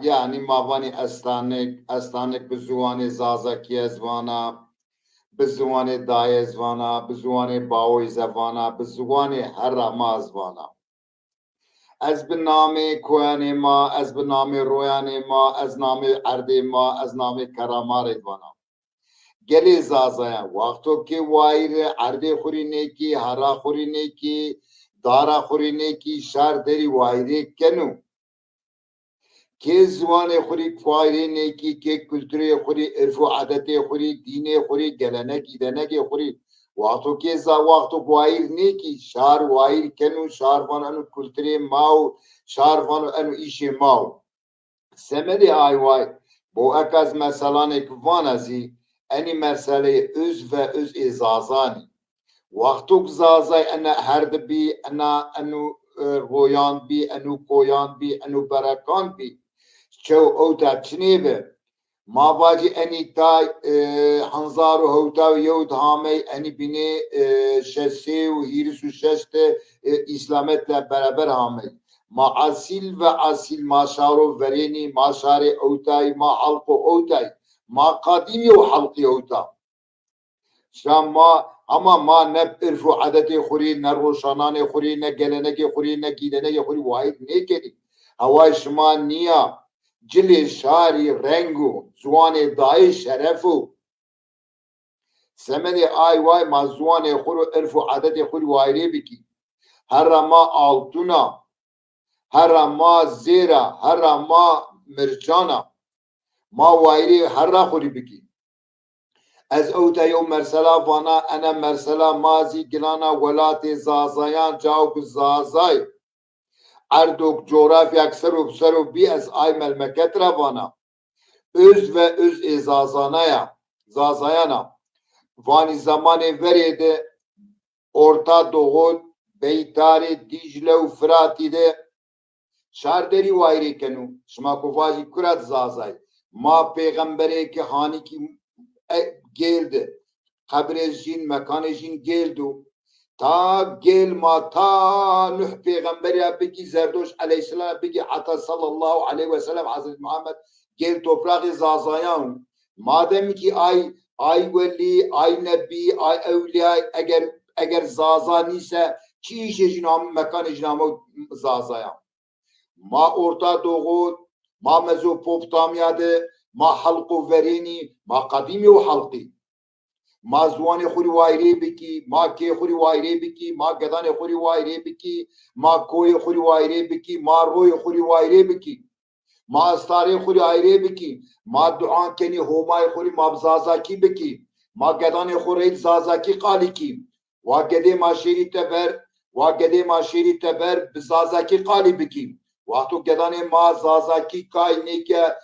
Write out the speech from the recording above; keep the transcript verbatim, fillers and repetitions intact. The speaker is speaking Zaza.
Yanî ma vanî estanik, estanik bi ziwanê zazakî ez vana, bi ziwanê dayê ez vana, bi ziwanê bawoyî ze vana, bi ziwanê herra ma ez vana. Ez bi namê koyanê ma, ez bi namê royanê ma, ez namê erdê ma, ez namê keramarê vana. Gelê zazayan, wexto ke wayîrê erdê xwu rî nêkî, herra xwu rî nêkî, dara xwu rî nêkî, şar derî wayîrê keno. Kê ziwanê xwu rî wayîrê nêkî, kê kulturê xwu rî, irf û edetê xwu rî, dînê xwu rî, gelenek îdenegê xwu rî. Wexto kê za-, wexto wayîr nêkî, şar wayîr keno, şar vano eno kulturê ma o, şar vano eno îşê ma o. Semedê ay way, bo eka ez meselanêk vana zî, enî meseleyê öz ve öz ê zazanî. Wextok zazay ena herd bî, ena eno, e, royan bî, eno koyan bî, eno berekan bî, çew ewta çinê bi. Ma vacî enî tay, e, hezar û hewta û yew de hamey, enî bînê, e, şeş sey û hîris û şeş de, e, îslametle bereber hamey. Ma asîl ve asîl, ma şaro verênî, ma şarê ewtayî, ma halqo ewtayî, ma qadîmî û halqî ewta. Şa ma, ama ma ne irf û edetê xwu rî, ne roşananê xwu rî, ne gelenegê xwu rî, ne gîdenegê xwu rî wayîr nêkenî. Heway şima nîya, cilê şarî reng o, ziwanê dayê şeref o. Semedê ay way ma ziwanê xwu ro, irf û edetê xwu rî wayîrê bikî. Herra ma altun a, herra ma zêr a, herra ma mircan a. Ma wayîrê herra xwu rî bikî. Ez ewta yew mersela vana, ena mersela ma zî gilana welatê zazayan, cao ku zazay erdok, coğrafyak ser o, ser o bî, ez ay melmeket ra vana. Öz ve öz ê zazanaya, zazayan a. Vanî zemanê verê de Orta Doğu, Beytarê, Dîcle û Firatî de şar derî wayîrê keno. Şima ku vajî kurat zazay. Ma pêxemberê ke hanîkî, e, gêl de. Qebrê jîn, mekanê jîn gêl do. Ta gêl ma ta Nuh pêxemberî ya bigî, Zerdoş eleyhîsselam bigî, heta sallallahu aleyhi ve sellem Hazreti Muhammed gêl topraqê zazayan o. Madem ki ay, ay welî, ay nebî, ay ewlîyay, eger, eger zaza nîse, çi îşê jîn ame, mekanê jîn ame zazayan. Ma Orta Doğu, ma Mezopotamya de, ma halqo verênî, ma qedîmî û halqî. Ma ziwanê xwu rî wayîrê bikî, ma kê xwu rî wayîrê bikî, ma gedanê xwu rî wayîrê bikî, ma koyê xwu rî wayîrê bikî, ma royê xwu rî wayîrê bikî. Ma estarê xwu rî ayrê bikî. Ma duan kenî Homayê xwu rî ma bi zazakî bikî. Ma gedanê xwu reyt zazakî qalî kî. Wa gedê ma şêrî teber, wa gedê ma şêrî teber bi zazakî qalî bikî. Wexto gedanê ma zazakî kay nêke,